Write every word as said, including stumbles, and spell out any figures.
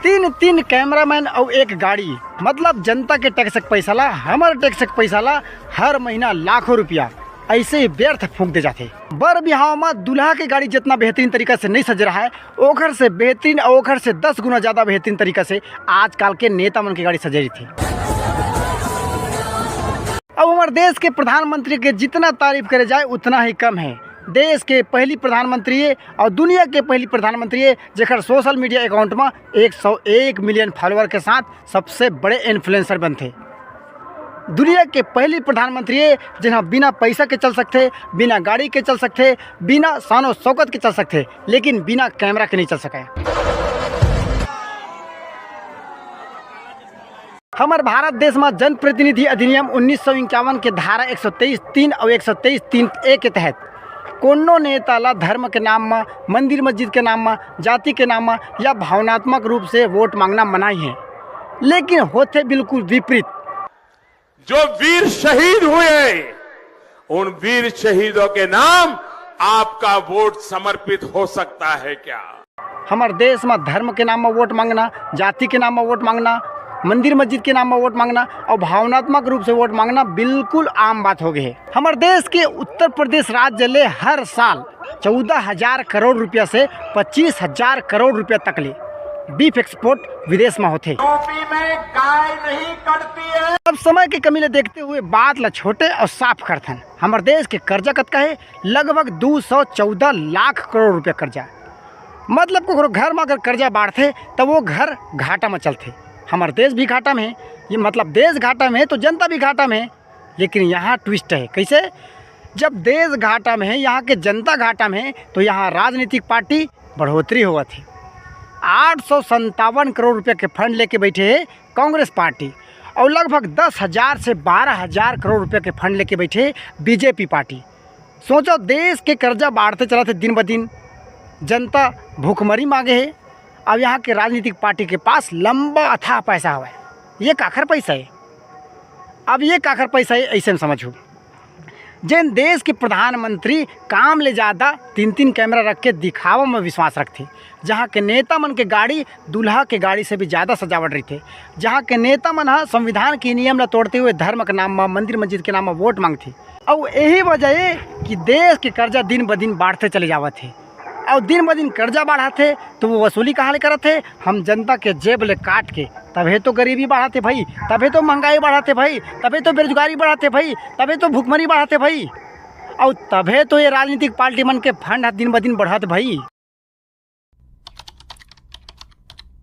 तीन, तीन कैमरामैन अउ एक गाड़ी, मतलब जनता के टैक्स के पैसा ला, हमर टैक्स के पैसा ला, हर महीना लाखों रुपया ऐसे ही व्यर्थ फूंक दे जाथे। बर बिहाव म दूल्हा के गाड़ी जितना बेहतरीन तरीका से नहीं सजे रहा है, ओखर से बेहतरीन अउ ओखर से दस गुना ज्यादा बेहतरीन तरीका से आजकल के नेता मन के गाड़ी सजे रहिथे। अब हमर देश के प्रधानमंत्री के जितना तारीफ करे जाए, उतना ही कम है। देश के पहली प्रधानमंत्री ये अउ दुनिया के पहली प्रधानमंत्री ये, जेकर सोशल मीडिया अकाउंट म एक सौ एक मिलियन फॉलोअर के साथ सबसे बड़े इन्फ्लुएंसर बनथे। दुनिया के पहली प्रधानमंत्री ये, जिन्हा बिना पैसा के चल सकथे, बिना गाड़ी के चल सकथे, बिना शानो शौकत के चल सकथे, लेकिन बिना कैमरा के नहीं चल सके। हमर भारत देश म जनप्रतिनिधि अधिनियम उन्नीस सौ इक्यावन के धारा एक सौ तेईस तीन अउ एक सौ तेईस तीन ए के तहत कोनो नेता ला धर्म के नाम म, मंदिर मस्जिद के नाम म, जाति के नाम म या भावनात्मक रूप से वोट मांगना मनाही है, लेकिन होथे बिल्कुल विपरीत। जो वीर शहीद हुए, उन वीर शहीदों के नाम आपका वोट समर्पित हो सकता है क्या? हमर देश म धर्म के नाम म वोट मांगना, जाति के नाम म वोट मांगना, मंदिर मस्जिद के नाम म वोट मांगना अउ भावनात्मक रूप से वोट मांगना बिल्कुल आम बात हो गए हे। हमर देश के उत्तर प्रदेश राज्य ले हर साल चौदह हजार करोड़ रुपया से पच्चीस हजार करोड़ रुपया तक ले बीफ एक्सपोर्ट विदेश म होथे। यूपी में गाय नहीं कटती है। अब समय के कमी ले देखते हुए बात ला छोटे अउ साफ करथन। हमर देश के कर्जा कतका हे? लगभग दू सौ चौदह लाख करोड़ रुपया कर्जा। मतलब कोकरो घर म अगर कर्जा बाढ़थे, त वो घर घाटा म चलथे। हमर देश भी घाटा म हे, ये मतलब देश घाटा म हे तो जनता भी घाटा म हे। लेकिन यहाँ ट्विस्ट है, कैसे? जब देश घाटा में है, यहाँ के जनता घाटा में है, तो यहाँ राजनीतिक पार्टी बढ़ोतरी होवत है। आठ सौ संतावन करोड़ रुपया के फंड लेके बैठे है कांग्रेस पार्टी, और लगभग दस हजार से बारह हजार करोड़ रुपया के फंड लेके बैठे है बीजेपी पार्टी। सोचो, देश के कर्जा बाढ़ते चलत है दिन ब दिन, जनता भुखमरी मांगे है। अब यहाँ के राजनीतिक पार्टी के पास लंबा अथाह पैसा हवय। ये काखर पैसा है? अब ये काखर पैसा है, ऐसे में समझो। जेन देश के प्रधानमंत्री काम ले ज्यादा तीन तीन कैमरा रख के दिखावा में विश्वास रखथे, जहाँ के नेता मन के गाड़ी दूल्हा के गाड़ी से भी ज्यादा सजावट रहिथे, जहाँ के नेता मन ह संविधान के नियम ला तोड़ते हुए धर्म के नाम म, मंदिर मस्जिद के नाम म वोट मांगथे। अउ यही वजह ये कि देश के कर्जा दिन ब दिन बाढ़ते चले जावत हे। अउ दिन ब दिन कर्जा बाढ़त हे, तो वो वसूली कहाँ ले करत हे? हम जनता के जेब ले काट के। तभे तो गरीबी बाढ़त हे भाई, तभे तो महंगाई बाढ़त हे भाई, तभे तो बेरोजगारी बाढ़त हे भाई, तभे तो भुखमरी बाढ़त हे भाई, अउ तभे तो ये राजनीतिक पार्टी मन के फंड ह दिन ब दिन बढ़त भाई।